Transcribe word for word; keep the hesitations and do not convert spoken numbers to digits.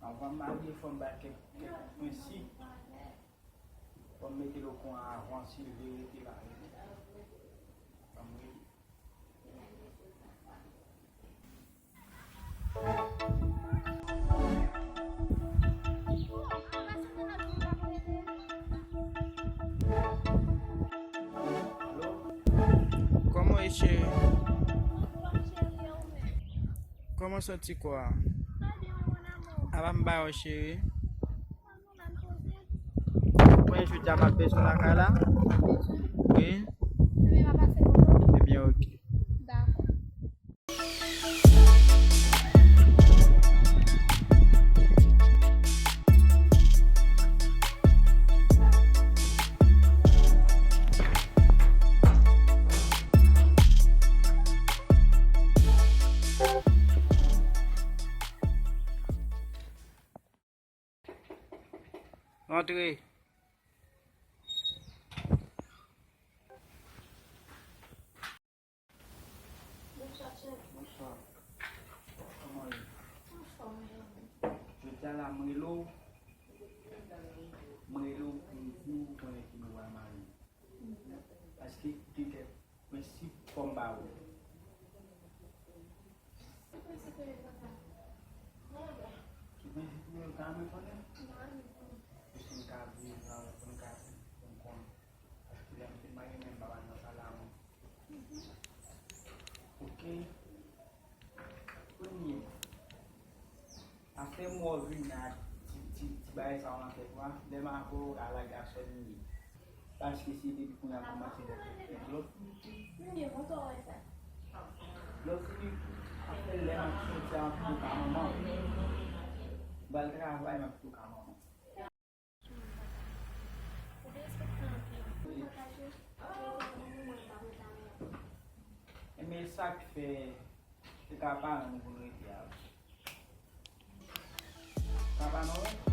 Anvan m marye, fò m bay kèk, kèk prensip. Fò m mete l okouran avan, si l vle rete, l a rete. Fò m rete. Kòman w ye, cheri? Kòman santi kò a? Apa m ba w, cheri? Mwen, jodi a m ap bezwen lakay la. Wi. Ebyen, oke. Dakò. Rantre. Bonswa, chèf. Bonswa. Kòman w ye? Anfòm, jan. Jodi a la, m rele w. M rele w pou m di w konnen ki nou pral marye. Paske gen kèk prensip fò m ba ou. Ki prensip yo ye, papa? Ki prensip yo, ou ta renmen konnen? Mwen renmen konnen. Paske m ka viv avèk ou, m ka fè m konnen. Paske lè m fin marye, menm papa m nan pale a mwen. Oke. Premye, afè m wè w vin ak ti, ti, ti bagay sa yo nan tèt ou a, lè m avè w, ou ka lage a sèl m ye. Paske se depi kounye a kòmanse lè tèt lòt. Lòt fini, afè lè m ap soti a, m ap tou ka manman w. M pral travay, m ap tou ka manman w. Enben, sa k fè se ka paran nou pou nou rete a. Ka paran nou?